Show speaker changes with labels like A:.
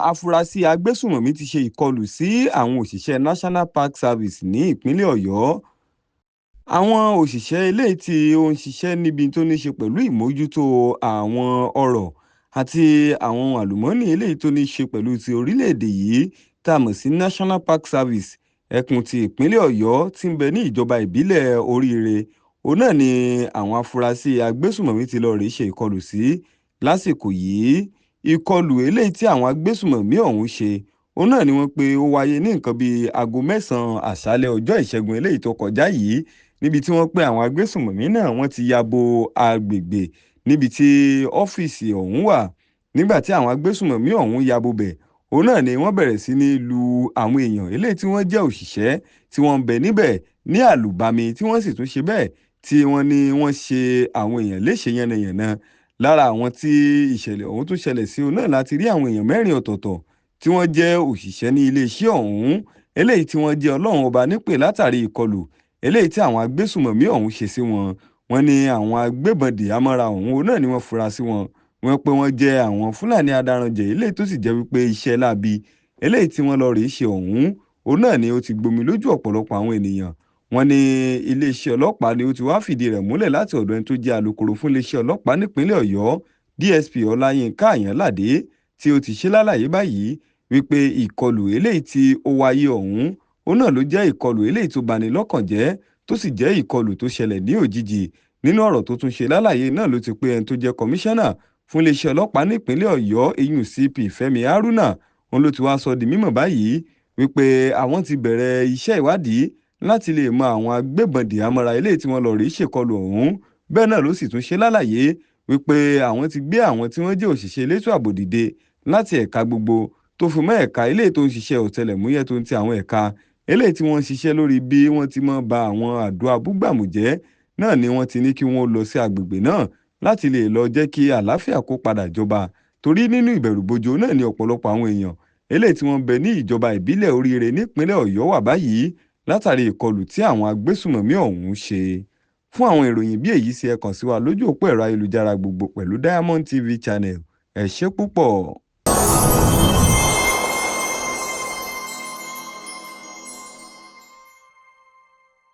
A: Afurasí agbésùmọ̀mí ti ṣe ìkọlù sí àwọn òṣìṣẹ́ National Park Service ní ìpínlẹ̀ Ọ̀yọ́. Àwọn òṣìṣẹ́ eléyìí tí ó ń ṣiṣẹ́ níbi tó ní ṣe pẹ̀lú ìmójútó àwọn ọrọ̀ àti àwọn ohun àlùmọ́ọ́nì eléyìí tó ní ṣe pẹ̀lú ti orílẹ̀-èdè yìí tá a mọ̀ sí National Park Service, ẹkùn ti ìpínlẹ̀ Ọ̀yọ́ tí ń bẹ ní ìjọba ìbílẹ̀ Oríire, òun náà ni àwọn afurasí agbésùmọ̀mí ti lọ rèé ṣe ìkọlù sí lásìkò yìí. Ìkọlù eléyìí tí àwọn agbésùmọ̀mí ọ̀hún ṣe, òun náà ni wọ́n pé ó wáyé ní nǹkan bíi aago 9 àṣálẹ́ ọjọ́ Ìṣẹ́gun eléyìí tó kọjá yìí, níbi tí wọ́n pé àwọn agbésùmọ̀mí náà wọ́n ti ya bo agbègbè níbi tí ọ́fíìsì ọ̀hún wà. Nígbà tí àwọn agbésùmọ̀mí ọ̀hún ya bo bẹ̀, òun náà ni wọ́n bẹ̀rẹ̀ sí ní lu àwọn èèyàn eléyìí tí wọ́n jẹ́ òṣìṣẹ́ tí wọ́n ń bẹ níbẹ̀ ní àlùbami, tí wọ́n sì tún ṣe bẹ́ẹ̀ tí wọ́n ní wọ́n ṣe àwọn èèyàn léṣe yánnayànna. Lára àwọn tí ìṣẹ̀lẹ̀ ọ̀hún tún ṣẹlẹ̀ sí, òun náà láti rí àwọn èèyàn 4 ọ̀tọ̀ọ̀tọ̀ tí wọ́n jẹ́ òṣìṣẹ́ ní iléeṣẹ́ ọ̀hún eléyìí tí wọ́n jẹ́ Ọlọ́run ọba nípè látàrí ìkọlù eléyìí tí àwọn agbésùmọ̀mí ọ̀hún ṣe sí wọn. Wọ́n ní àwọn agbébọn dìhámọ́ra ọ̀hún, òun náà ni wọ́n fura sí wọn. Wọ́n pé wọ́n jẹ́ àwọn Fúlàní adaranjẹ̀ eléyìí tó sì jẹ́ wípé iṣẹ́ láabi eléyìí tí wọ́n lọ rèé ṣe ọ̀hún, òun náà ni ó ti gbomi lójú ọ̀pọ̀lọpọ̀ àwọn ènìyàn. Wọ́n ní iléeṣẹ́ ọlọ́pàá ni ó ti wá fìdí rẹ̀ múlẹ̀ láti ọ̀dọ̀ ẹni tó jẹ́ alukoro fún iléeṣẹ́ ọlọ́pàá nípínlẹ̀ Ọ̀yọ́, DSP Ọláyínká Àyànládé, tí ó ti ṣe lálàyé báyìí wípé ìkọlù eléyìí tí ó wáyé ọ̀hún, òun náà ló jẹ́ ìkọlù eléyìí tó bani lọ́kàn jẹ́, tó sì jẹ́ ìkọlù tó ṣẹlẹ̀ ní òjijì. Nínú ọ̀rọ̀ tó tún ṣe lálàyé náà ló ti pé ẹni tó jẹ́ kọmíṣánná fún iléeṣẹ́ ọlọ́pàá nípínlẹ̀ Ọ̀yọ́, eyín CP Fẹ́mi Haruna, òun ló ti wá sọ di mímọ̀ báyìí wípé àwọn ti bẹ̀rẹ̀ iṣẹ́ ìwádìí láti lè mọ àwọn agbébọn dìhámọ́ra eléyìí tí wọ́n lọ rèé ṣèkọlù ọ̀hún. Bẹ́ẹ̀ náà ló sì tún ṣe lálàyé wípé àwọn ti gbé àwọn tí wọ́n jẹ́ òṣìṣẹ́ elétò ààbò dìde láti ẹ̀ka gbogbo tó fi mọ́ ẹ̀ka eléyìí tó ń ṣiṣẹ́ ọ̀tẹlẹ̀múyẹ́ tó ń ti àwọn ẹ̀ka eléyìí tí wọ́n ń ṣiṣẹ́ lórí bí wọ́n ti mọ́ ba àwọn àdó abúgbàmù jẹ́ náà ni wọ́n ti ní kí wọ́n lọ sí agbègbè náà láti lè lọ jẹ́ kí àlàáfíà kó padà jọba, torí nínú ìbẹ̀rùbojo náà ni ọ̀pọ̀lọpọ̀ àwọn èèyàn eléyìí tí wọ́n ń bẹ ní ìjọba ìbílẹ̀ Oríire nípínlẹ̀ Ọ̀yọ́ wà báyìí látàrí ìkọlù tí àwọn agbésùmọ̀mí ọ̀hún ṣe. Fún àwọn ìròyìn bí èyí sí, ẹ kàn sí wa lójú òpó ẹ̀rọ ayélujára gbogbo pẹ̀lú Diamond TV Channel. Ẹ ṣé púpọ̀.